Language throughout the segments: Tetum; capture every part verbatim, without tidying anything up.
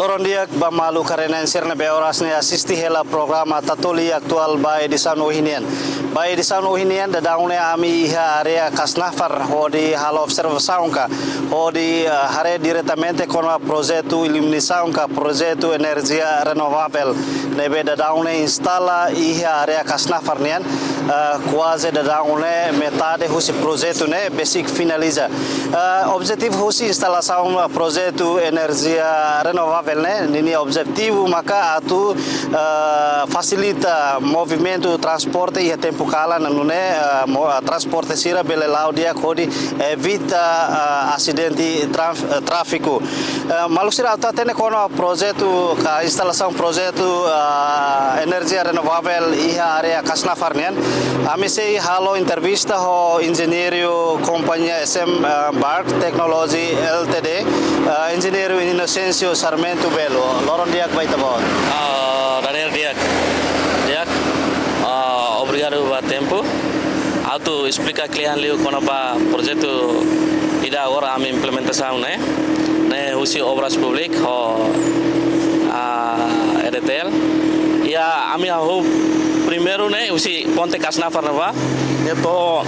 Loron di'ak ba maluk karenan sira ne'ebé oras ne'e asiste hela programa Tatoli Atuál ba edisaun ohin nian. Ba edisaun ohin nian daudaun ne'e ami iha área Kasnafar hodi halo observasaun ka hodi, eh, haree diretamente kona-ba projetu iluminasaun ka projetu enerjia renovavel ne'ebé daudaun ne'e instala iha área Kasnafar nian, eh, kuaze daudaun ne'e metade husi projetu ne'e besik finaliza. Eh, objetivu husi instalasaun, eh, projetu enerjia renovavel ne'e, ninia objetivu maka atu, eh, fasilita movimentu transporte iha tempu kalan nune'e, eh, mo-, eh, transporte sira bele la'o di'ak hodi evita, eh, asidente traf-, eh, tráfiku. Eh, maluk sira atu hatene kona-ba projetu ka instalasaun projetu, eh, enerjia renovavel iha área Kasnafar nian. Ami sei halo entrevista ho enjeñeiru kompañia S M, eh, Bark Technology L T D, eh, enjeñeiru Inocencio Sarmento Belo. Loron di'ak ba ita-boot. Ah, Daniel di'ak. Di'ak. Ah, obrigadu ba tempu. Atu esplika kle'an liu kona-ba projetu ida agora ami implementasaun ne'e. Ne'e husi Obras Públikas ho, ah, E D T L. Iha ami hahú primeiru ne'e husi ponte Kasnafar ne'ebá. Ne'e to'o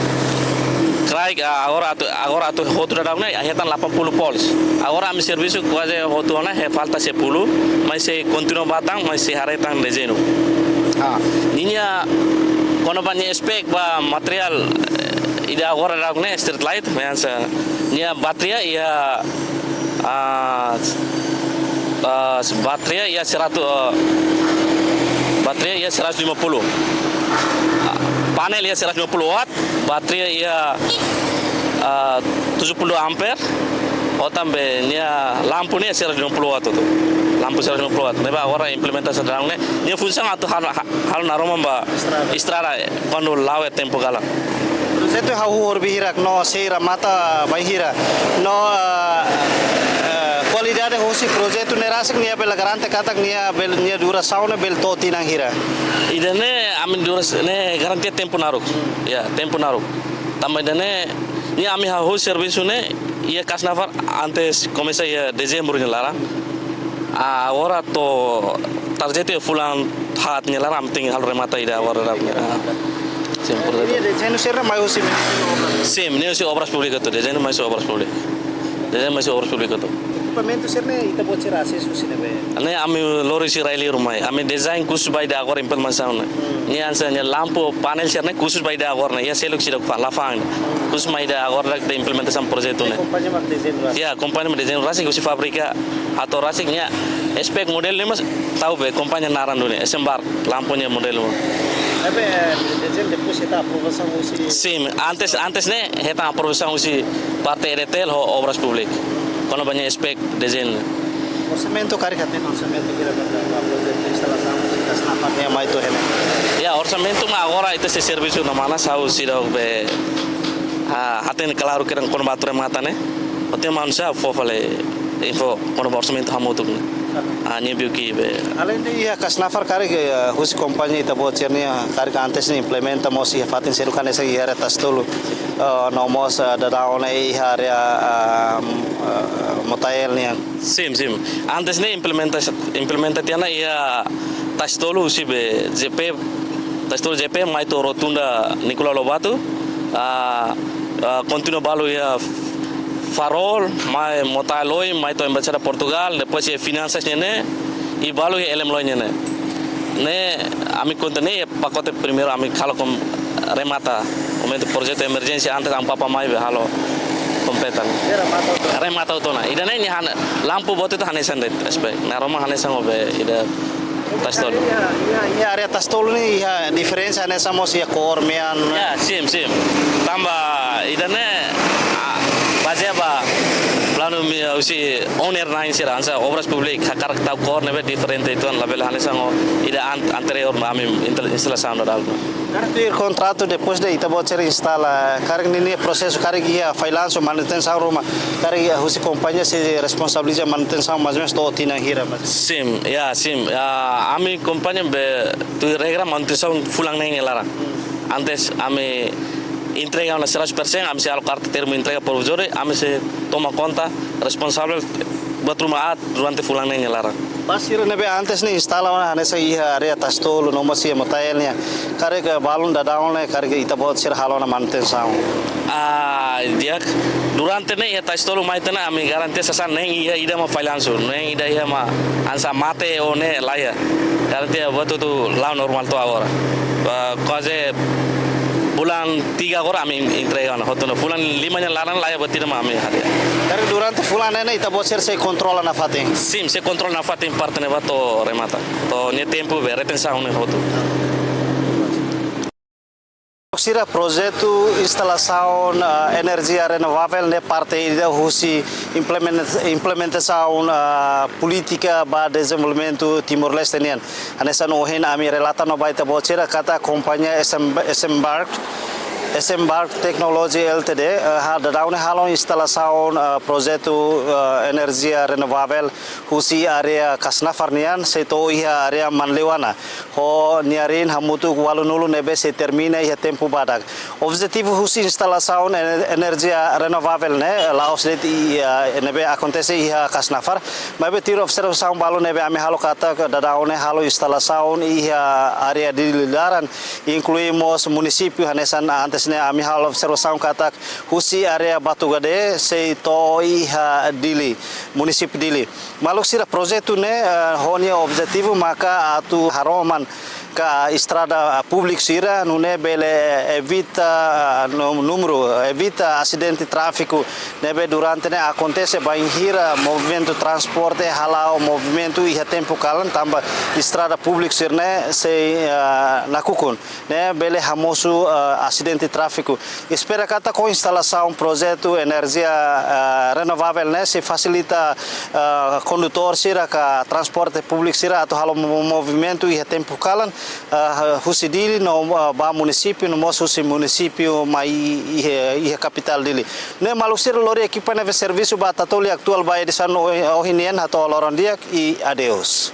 kraik, ah, agora atu, agora atu hotu daudaun ne'e hetan delapan puluh poles. Agora ami servisu kuaze hotu ona, he falta sepuluh, mas sei kontinua ba tan, mas sei haree tan dezeñu. Ah, ninia kona-ba nia spek ba materiál, eh, ida agora daudaun ne'e street light, mas, eh, nia bateria iha, ah, ah, bateria iha seratus, eh, bateria iha seratus lima puluh. Ah, panel iha seratus lima puluh watt, bateria iha, ah, tujuh puluh ampere, ho tanba nia lampu ne'e seratus lima puluh watt hotu. Lampu seratus lima puluh watt. Ne'ebé agora implementasaun daudaun ne'e, nia funsaun atu halo, ha-, halo naroman ba estrada, estrada, eh, kuandu la'o iha tempu kalan. Projetu hahú horibainhira no sei remata bainhira. No, eh, eh, kualidade husi projetu ne'e rasik nia bele garante katak nia bel-, nia durasaun ne'e bele to'o tinan hira. Ida-ne'e ami duras-, ne'e garantia tempu naruk. Ya, tempu naruk. Tanba ida-ne'e, ne'e ami hahú servisu ne'e iha Kasnafar antes komesa iha Dezembru nia laran. Ah, agora to'o target iha fulan haat nia laran ami tenke halo remata ida agora. Ah, sim, por Ne'e dezeñu sira mai husi Ministériu Obras? Sim, ne'e husi Obras Públikas hotu, dezeñu mai husi Obras Públikas. Dezeñu mai husi Obras Públikas hotu. Ekipamentu sira-ne'e ita-boot sira asesu husi ne'ebé? Ne'e ami lori husi rai-liur mai. Ami design khusus ba ida agora implementasaun ne'e. Hmm. Ne'e hanesan ne'e lampu panel sira-ne'e khusus ba ida agora ne'e. Iha seluk sira-ne'e la fa'an. Khusus mai ida agora ida implementasaun projetu ne'e. Kompañia mak dezeñu rasik? Ya, kompañia mak dezeñu rasik husi fábrika atu rasik nia spek modelu ne'e mas tau be kompañia naran duni, S M Bark, lampu nia modelu. Ne'ebé, eh, dezeñu depois hetan aprovasaun husi? Sim, antes, antes ne'e hetan aprovasaun husi parte E D T L ho Obras Públikas. Kona-ba nia spek dezeñu. Orsamentu karik hatene orsamentu hira ba, ba projetu instalasaun husi Kasnafar ne'e mai to'o ne'e? Ya, orsamentu mak agora ita sei servisu no mana sau sira be, ah, hatene klaru kira kona-ba atu remata ne'e. Ote maun sa fó fali info kona-ba orsamentu hamutuk ne'e. Ah, ne'e biu ki be. Aleinde iha Kasnafar karik, eh, husi kompañia ita-boot sira-ne'e, ah, karik antes ne'e implementa mós iha fatin seluk hanesan iha área Tasi Tolu. Eh, no mós, eh, daudaun ne'e iha área, ah, eh, Motael nian. Sim, sim. Antes ne'e implementa, implementa tiha ona iha Tasi Tolu husi be J P, Tasi Tolu J P mai to'o rotunda Nicolau Lobato. Ah, ah, kontinua balu iha Farol, mai Motael oin, mai to'o Embaixada Portugal, depois iha Finansas nian ne'e, i balu iha Elem Loin nian ne'e. Ne'e ami konta ne'e pakote primeiru ami halo kom remata, momentu projetu emerjénsia antes ami papá mai be halo kompleta. Remata hotu ona. Ida-ne'e nia han-, lampu boot ida hanesan de'it, S P. Naroman hanesan ho be ida Tasi Tolu. Iha, iha, iha área Tasi Tolu ne'e iha diferensa hanesan mós iha kór mean. Ya, sim, sim. Tanba ida-ne'e, ah, bazeia ba planu ami husi owner na'in sira hanesan Obras Públikas, hakarak tau kór ne'ebé diferente uitoan labele hanesan ho ida an-, anteriór mak ami instal-, instalasaun daudaun. Karik tuir kontratu depois de ita-boot sira instala, karik ninia prosesu karik iha failansu manutensaun ruma, karik iha husi kompañia sei responsabiliza manutensaun mais ou menos to'o tinan hira mais? Sim, ya, sim. Ya, ami kompañia be tuir regra manutensaun fulan na'in nia laran. Antes ami entrega ona seratus persen, ami sei halo karta termu entrega provizóriu, ami sei toma konta responsavel buat ruma aat durante fulan neen nia laran. Base sira ne'ebé antes ne'e instala ona hanesan iha área tasi tolu no mós iha Motael nian. Karik balun daudaun ne'e karik ita-boot sira halo ona manutensaun? Ah, di'ak, durante ne'e iha tasi tolu mai tiha ona ami garantia sasán neen ida-ida mak fallansu, neen ida-ida mak hanesan mate ou ne'e laiha. Garantia buat hotu-hotu la'o normál to'o agora. Ah, kuaze fulan tiga agora ami entrega ona hotu ona. Fulan lima nia laran laiha buat ida mak ami hadi'a. Karik durante fulan neen ne'e ita-boot sira sei kontrola nafatin? Sin, sei kontrola nafatin parte ne'ebá to'o remata. To'o nia tempu be retensaun ne'e hotu. Sira, projetu instalasaun, ah, enerjia renovavel ne'e parte ida husi implement-, implementasaun, ah, polítika ba dezenvolvimentu Timor-Leste nian. Hanesan ohin ami relata ona ba ita-boot sira katak kompañia S M, S M Bark, S M Bark Technology L T D, eh, ha, daudaun ne'e halo instalasaun, eh, projetu, eh, enerjia renovavel husi área Kasnafar nian sei to'o iha área Manleuana. Ho nia riin hamutuk ualunulu ne'ebé sei termina iha tempu badak. Objetivu husi instalasaun ener-, enerjia renovavel ne'e la'ós de'it iha, ne'ebé akontese iha Kasnafar. Maibé tuir observasaun balu ne'ebé ami halo katak daudaun ne'e halo instalasaun iha área Dili laran, inklui mós munisípiu hanesan antes ne'e ami halo observasaun katak husi área Batugade sei to'o iha Dili, munisípiu Dili. Maluk sira, projetu ne'e, eh, ho nia objetivu maka atu haroman ka estrada, ah, públiku sira, nune'e bele evita, ah, nu-, númeru, evita asidente tráfiku ne'ebé durante ne'e akontese bainhira movimentu transporte hala'o movimentu iha tempu kalan tanba estrada públiku sira-ne'e sei, ah, nakukun. Ne'e bele hamosu, ah, asidente tráfiku. Espera katak ho instalasaun projetu enerjia, ah, renovavel ne'e sei fasilita, ah, kondutór sira ka transporte públiku sira atu halo mo-, movimentu iha tempu kalan, ah, husi Dili no, ah, ba munisípiu no mós husi munisípiu mai iha, iha kapitál Dili. Ne'e maluk sira, lori ekipa ne'ebé servisu ba Tatoli Atuál ba edisaun ohi-, ohin nian, hato'o loron di'ak i adeus.